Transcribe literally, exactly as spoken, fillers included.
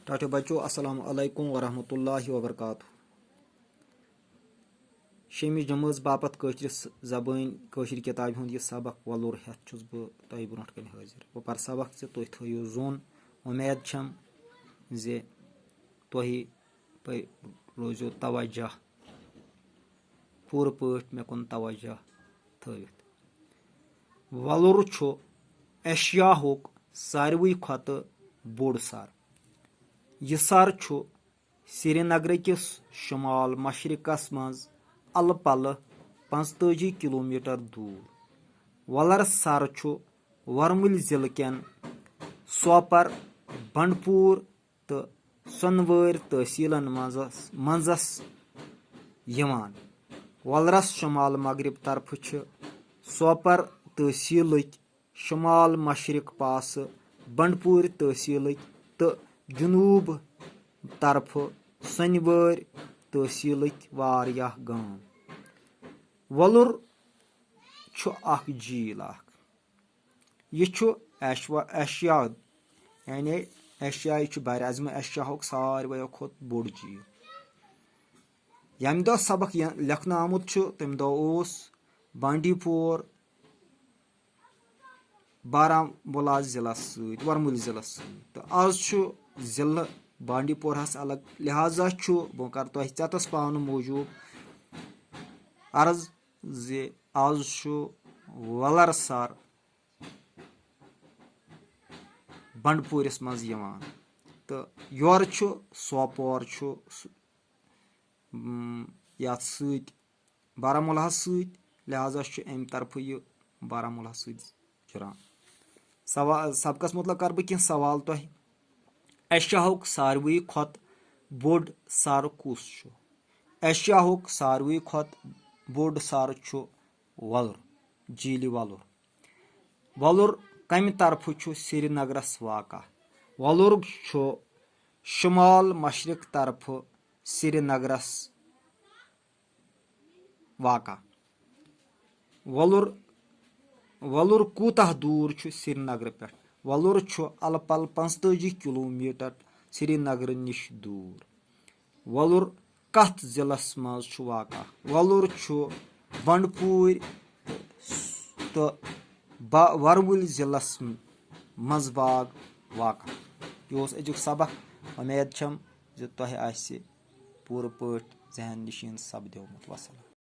ٹاٹھیو بچو، السلام علیکم ورحمۃ اللہ وبرکاتہ۔ شیٚمہِ جمٲژ باپتھ کٲشرِس زبٲنۍ، کٲشِر کِتابہِ ہُنٛد یہِ سبق وۄلُر ہٮ۪تھ چھُس بہٕ تۄہہِ برونٛٹھ کنہِ حٲضِر۔ بہٕ پرٕ سبق زِ تُہۍ تھٲیِو ظۄن۔ اُمید چھم زِ تۄہہِ پے-، روزیو توجہ پوٗرٕ پٲٹھۍ مےٚ کُن توجہ تھٲوِتھ۔ وۄلُر چھُ ایشیاہُک ساروٕے کھۄتہٕ بوٚڑ سر۔ یہِ سر چھُ سرینگرٕ کِس شمال مشرقس منٛز الہٕ پلہٕ پانٛژتٲجی کلومیٹر دوٗر۔ وۄلر سر چھُ ورمُلۍ ضلعہٕ کٮ۪ن سوپر، بنڈپور تہٕ سۄنوٲرۍ تحصیلن منٛزس، منٛزس یِوان۔ وۄلرس شمال مغرب طرفہٕ چھِ سوپر تحصیلٕکۍ شمال مشرق پاسہٕ بنڈپورِ تحصیلٕکۍ تہٕ جنوب طرفہٕ سۄنوٲرۍ تحصیلٕکۍ واریاہ گام۔ وۄلُر چھُ اکھ جھیٖل اکھ۔ یہِ چھُ ایشوا-، ایشیا، یعنی ایشیاہٕے چھُ بر اعظم ایشیاہُک ساروِیو کھۄتہٕ بوٚڑ جھیٖل۔ ییٚمہِ دۄہ سبق یہِ لیکھنہٕ آمُت چھُ، تَمہِ دۄہ اوس بانڈی پور بارہمولہ ضلعس سۭتۍ، ورمُلۍ ضلعس سۭتۍ۔ تہٕ آز چھُ ضلعہٕ بانڈی پورہس الگ، لہذا چھُ، بہٕ کرٕ تۄہہِ ژٮ۪تس پاونہٕ موٗجوٗب عرض زِ آز چھُ وۄلر سر بنڈپوٗرِس منٛز یِوان۔ تہٕ یورٕ چھُ سوپور چھُ سُہ، م، یَتھ سۭتۍ، بارہمولہس سۭتۍ، لہذا چھُ اَمہِ طرفہٕ یہِ بارہمولہس سۭتۍ جُڑان۔ سوا-، سبقس مُتعلق کرٕ بہٕ کینٛہہ سوال تۄہہِ۔ ایشیاہُک ساروٕے کھۄتہٕ بوٚڑ سر کُس چھُ؟ ایشیاہُک ساروٕے کھۄتہٕ بوٚڑ سر چھُ وۄلُر، جھیٖلہِ وۄلُر۔ وۄلُر کمہِ طرفہٕ چھُ سرینگرس واقع؟ وۄلُر چھُ شمال مشرق طرفہٕ سرینگرس واقع۔ وۄلُر، وۄلُر کوٗتاہ دوٗر چھُ سرینگرٕ پٮ۪ٹھ؟ وۄلُر چھُ الہٕ پلہٕ پانٛژتٲجی کلومیٹر سرینگرٕ نِش دوٗر۔ وۄلُر کتھ ضلعس منٛز چھُ واقع؟ وۄلُر چھُ بنڈپوٗرۍ تہٕ با-، ورمُلۍ ضلعس منٛز باغ واقع۔ یہِ اوس أزیُک سبق۔ اُمید چھم زِ تۄہہِ آسہِ پوٗرٕ پٲٹھۍ ذہن نشین سپدیومُت۔ وسلام۔